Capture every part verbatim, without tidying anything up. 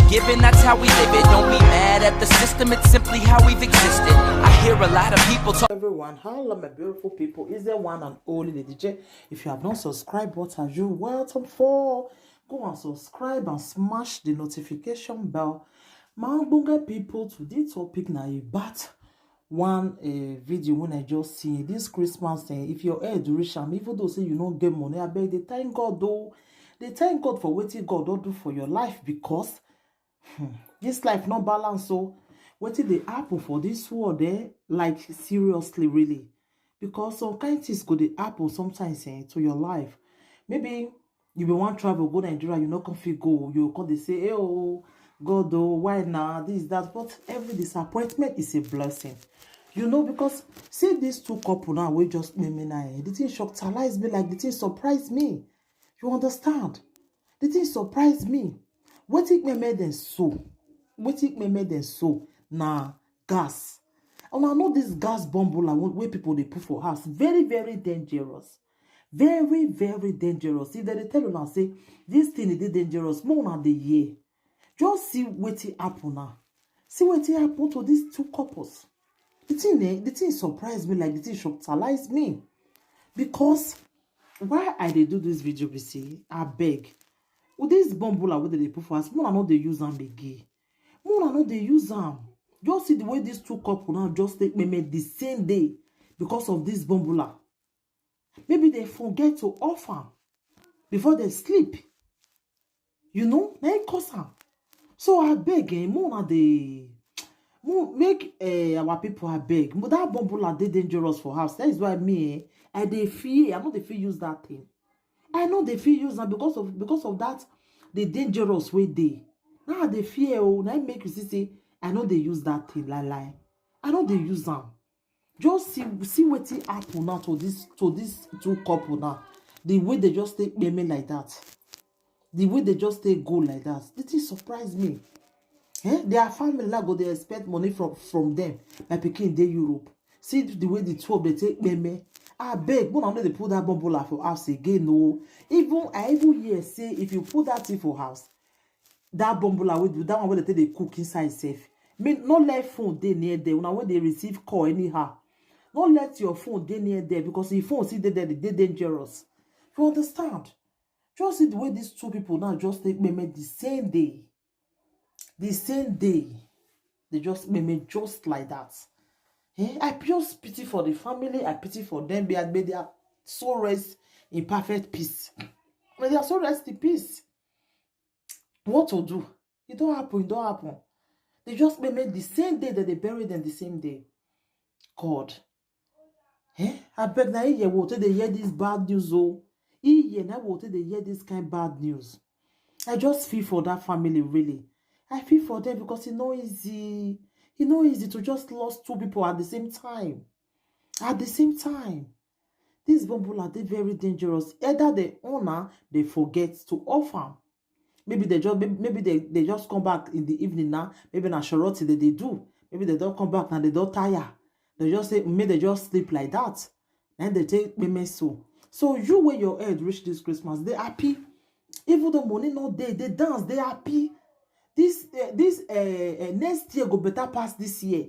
Given that's how we live it, don't be mad at the system, it's simply how we've existed. I hear a lot of people talk. Everyone, hello my beautiful people. Is there one and only Lady J? If you have not subscribed, what are you waiting for? Go and subscribe and smash the notification bell. My ogbonge people, today topic na about one uh, video when I just see this Christmas thing. If your head reach am, even though say you no get money, I beg they thank God though. They thank God for wetin God don do for your life because hmm, this life no balance. So wetin dey happen for this world, eh? Like seriously, really, because some kind things go dey happen sometimes eh, to your life. Maybe you be wan travel go Nigeria, you no come fit go, you come dey say, "Hey oh, God oh, why na this that?" But every disappointment is a blessing. You know, because see these two couple now, we just me me now. Eh, the thing shockalize me, like the thing surprise me. You understand? The thing surprise me. Wetin make me then so? Wetin make me then so? Na gas. And I know this gas bomb wey people dey put for house. Very, very dangerous. Very, very dangerous. If they dey tell una say this thing is dangerous, more una dey hear. Just see wetin happen now. See wetin happen to these two couples. The thing, eh, the thing surprise me, like the thing shockalize me. Because why I dey do this video be say, I beg. With this bomb wey they dey put for house, more I no dey use am again. More I no dey use am. Just see the way these two couple now just take payment the same day because of this bomb. Maybe they forget to off am before they sleep. You know, na it cause am. So I beg, eh, more na dey more make uh, our people, I beg. That bomb dey dangerous for house. That is why me, eh, I dey fear. I no dey fit use that thing. I no dey fit use am because of because of that the dangerous wey dey. Now I dey fear oh, na make you see say I no dey use that thing lie lie. I no dey use am. Just see see wetin happen now to this to this two couple now. The way they just take payment like that. The way they just take go like that. The thing surprise me. Eh? Their family now go they expect money from from them. My pikin dey Europe. See the way the two of them take payment. I beg, when I know they put that bomb for house again. No, even I even hear say if you put that thing for house, that bomb wey do that one wey they take dey cook inside safe. Me no let phone dey near there. Una wey dey receive call anyhow. No let your phone dey near there because if phone see dey there, they dey dangerous. You understand? Just see the way these two people now just take payment the same day. The same day, they just payment just like that. Eh? I just pity for the family. I pity for them. Be may their soul rest in perfect peace. May their soul rest in peace. What to do? It don't happen. It don't happen. They just payment the same day that they bury them the same day. God. Eh? I beg na here we take dey hear this bad news oh. Here na we take dey hear this kind bad news. I just feel for that family really. I feel for them because e no easy. E no easy to just lost two people at the same time. At the same time, this bomb dey very dangerous. Either the owner they forget to off am. Maybe they just maybe they, they just come back in the evening now. Maybe na shoroti they, they do. Maybe they don't come back now, they don't tire. They just say, may they just sleep like that. And they take payment so. So you wey your head reach this Christmas, they happy. Even though money no dey, they dance, they happy. This uh, this uh, uh, next year go better pass this year.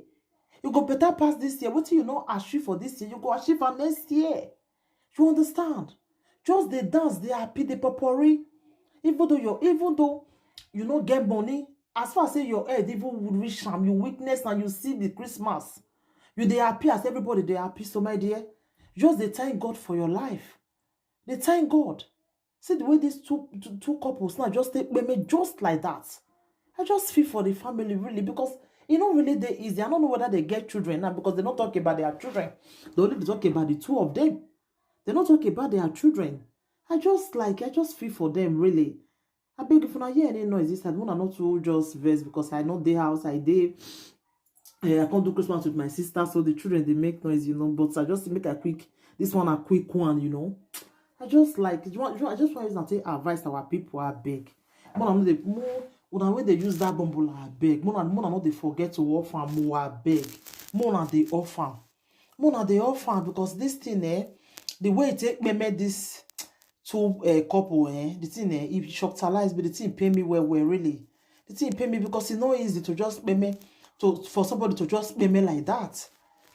You go better pass this year. What you know achieve for this year, you go achieve for next year. You understand? Just they dance, they happy, they popori. Even though you're even though you no get money, as far as say your head even reach am, you weakness and you see the Christmas. You they happy as everybody they happy. So my dear, just they thank God for your life. They thank God. See the way these two two, two couples now just take me just like that. I just feel for the family really because you know really they easy. I don't know whether they get children now because they not talk about their children. They only talk about the two of them. They not talk about their children. I just like I just feel for them really. I beg if una hear any noise this side, una not to just vex because I know the house I dey. Eh, I can't do Christmas with my sister, so the children they make noise, you know. But I just make a quick this one a quick one, you know. I just like you want, you want- I just want to take advice our people. I beg. More than they more when they use that bumble, I beg. More than more than not they forget to offer more. I beg. More than they offer. More than they offer because this thing, eh, the way it take me make this two uh, couple, eh, the thing, eh, if shockalize, but the thing pay me well, well, really. The thing pain me because it's not easy to just pay me to for somebody to just pay me like that.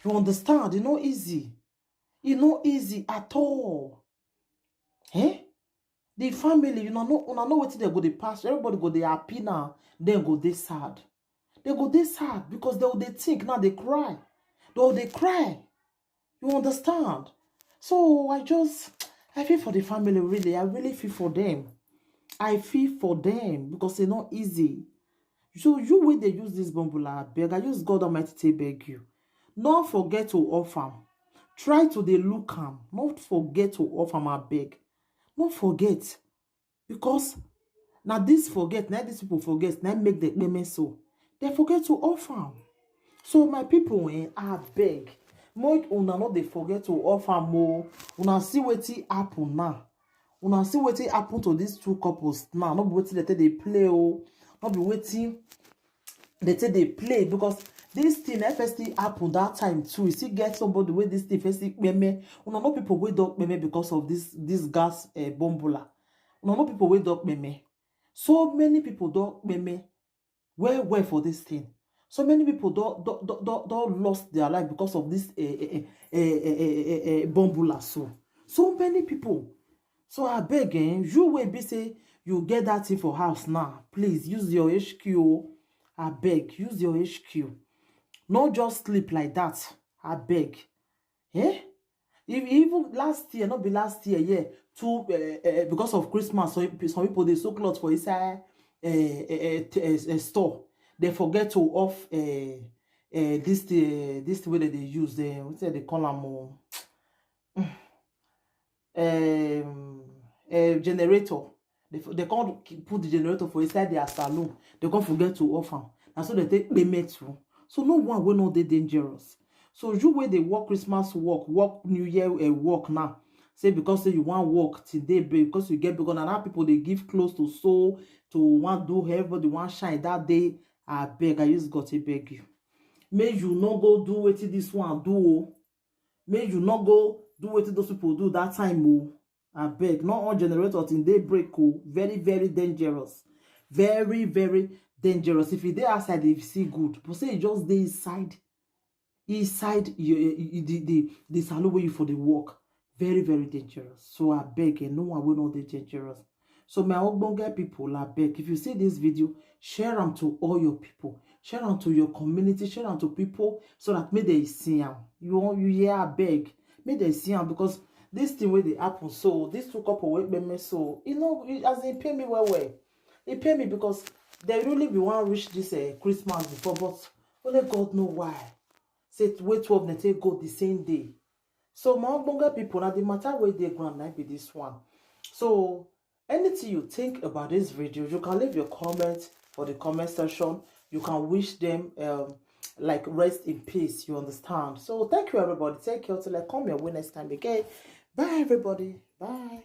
You understand? It's not easy. It's not easy at all. Eh? The family, you know, no, una know wetin dem go dey pass. Everybody go dey happy now. Then go dey sad. They go dey sad because they go dey think now. They cry. They go dey cry. You understand? So I just, I feel for the family, really. I really feel for them. I feel for them because it's not easy. So you wey dey use this bumble, I beg. I use God Almighty to beg you. Not forget to offer. Try to dey look am. Not forget to offer am, I beg. Not forget. Because now this forget, now these people forget, now make the payment so. They forget to offer am. So my people, eh, I beg. Make una no dey forget to offer am o. Una see wetin happen now. Una see wetin happen to these two couples now. No be wetin they take dey play o. No be wetin they take dey play because this thing F S T happen that time too. You see, get somebody where this thing F S T payment. Una know people wey don payment because of this this gas uh, bumble. Una know people wey don payment. So many people don payment well well for this thing. So many people don't don't, don't, don't, don't lost their life because of this uh, uh, uh, uh, uh, uh, bumble. So so many people. So I beg, eh, you will be say you get that thing for house now. Please use your H Q. I beg, use your H Q. Not just sleep like that. I beg. Eh? If, even last year, not be last year, yeah, too, uh, uh, because of Christmas, so some people they so clothes for inside a uh, uh, uh, uh, store. They forget to off uh, uh, this uh, this way that they use. Uh, what they call them? Um, a generator. They, they can't put the generator for inside their salon. They can't forget to offer. And so they take payment too. So no one will not be dangerous. So you where they work Christmas work, work New Year uh, work now. Say because say you want work till day break because you get because now people they give close to soul to want do everybody want shine that day. I beg, I use God to beg you. May you not go do what this one do. Oh. May you not go do what those people do that time. Oh. I beg, not on generator till day break. Oh. Very, very dangerous. Very, very dangerous. If you there outside, if you see good, but say you just there inside inside you, you, the, the, the salon where you for the work. Very, very dangerous. So I beg, and no one will know they dangerous. So my ogbonge people, I beg, if you see this video, share them to all your people. Share them to your community. Share them to people so that may they see them. You want you hear I beg, may they see them because this thing where they happen. So these two couple wait me so you know as they pay me well well. They pay me because they really be one reach this uh, Christmas before, but only God know why. Say wait twelve na take go the same day. So my ogbonge people, now the matter wey dey ground na be this one. So anything you think about this video, you can leave your comment for the comment section. You can wish them um, like rest in peace. You understand? So thank you everybody. Take care till I come your way next time again. Bye everybody. Bye.